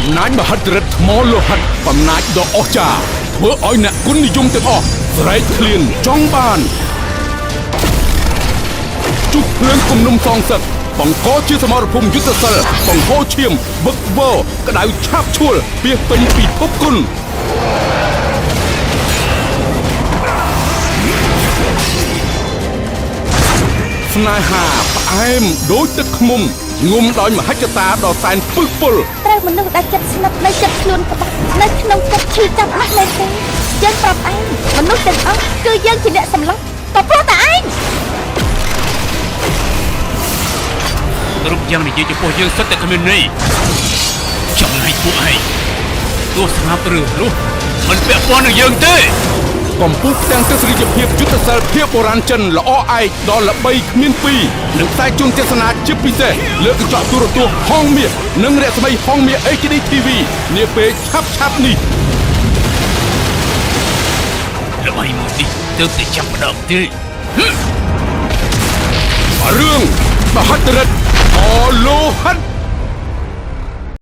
អំណាចមហិទ្ធិឫទ្ធិថ្មលោហិតអំណាចដ៏អស្ចារ្យធ្វើឲ្យអ្នកគុណនិយមទាំងអស់ស្រែកឃ្លានចង់បានជុះភ្លើងគំនុំសងសឹកបង្កជាសមរភូមិយុទ្ធសិលបង្ហូរឈាមវឹកវរក្តៅឆាបឈួលពាសពេញពិភពគុណ ស្នេហាផ្អែមដូចទឹកឃ្មុំងុំដោយមហិច្ឆតាដ៏សែនពឹសពុល ត្រូវមនុស្សដែលចិត្តស្និទ្ធនៅចិត្តខ្លួនក្បាត់នៅក្នុងចិត្តឈឺចាប់ណាស់មែនទេយើងប្រាប់ឯងមនុស្សទាំងអស់គឺយើងជាអ្នកសម្លាប់ក៏ព្រោះតែឯង គ្រប់យ៉ាងនិយាយចំពោះយើងសុទ្ធតែគ្មានន័យចំណែកពួកឯងទោះស្លាប់ឬរស់មិនពាក់ព័ន្ធនឹងយើងទេ កំពូលផ្ទាំងទស្សនីយភាពយុទ្ធសិលភាពបុរាណចិនល្អឯកដ៏ល្បីគ្មានពីរនឹងផ្សាយជូនទស្សនាជាពិសេសលើកញ្ចក់ទូរទស្សន៍ហងមាសនិងរស្មីហងមាស HD TV នាពេលឆាប់ឆាប់នេះ ល្បីមួយនេះទើបតែចាប់ផ្ដើមទេ រឿងមហិទ្ធិឫទ្ធិអលោហិត។